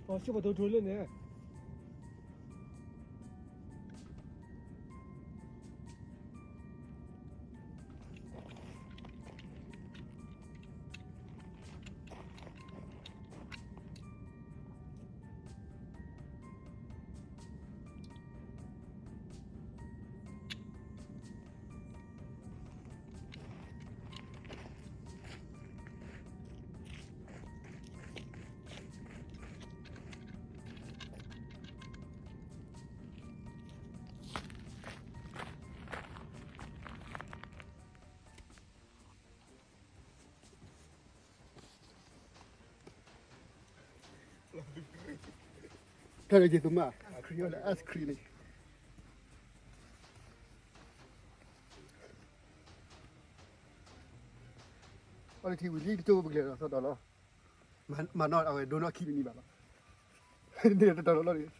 ပှၤဆိပှၤတိၤတိၤလၢန့ၣ် တၢ်လၢယသမၣ် ခရံာ်အီၤလၢ ice cream န့ၣ် အီလၢထံဝံၤလံတကၠိပကလဲၤဒီးသီဒီးလီၤ. မၤနီၢ်အဝဲဒိနီၢ်ခံတနံၤဘၣ်လီၤ. န့ၣ်တတီၤလီၤလီၤန့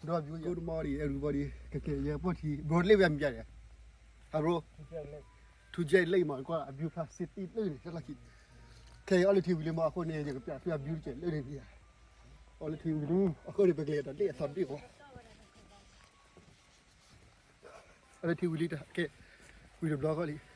ၣ် ဒီး view good morning everybody ကကဲယဲပီၢ်ထံ bro လၢဝဲအမံၤယါန့ၣ် အ bro ထူကဲလၢမး ကွၢ် အ view ဖျါ city လၢန့ၣ် တၢ်လီၢ်ခံ ခဲအံၤအီလၢထံဝံၤလံမး အဃိန့ၣ် ယကပြးသုအ view တကဲလၢန့ၣ် အီလၢထံဝံၤလံ အဃိန့ၣ် ပကလဲၤဒီးလ့ၣ်အသီဒ့ၣ်ဝဲ အီလၢထံဝံၤလံတကဲ ဝံၤတဘျီဃီလံ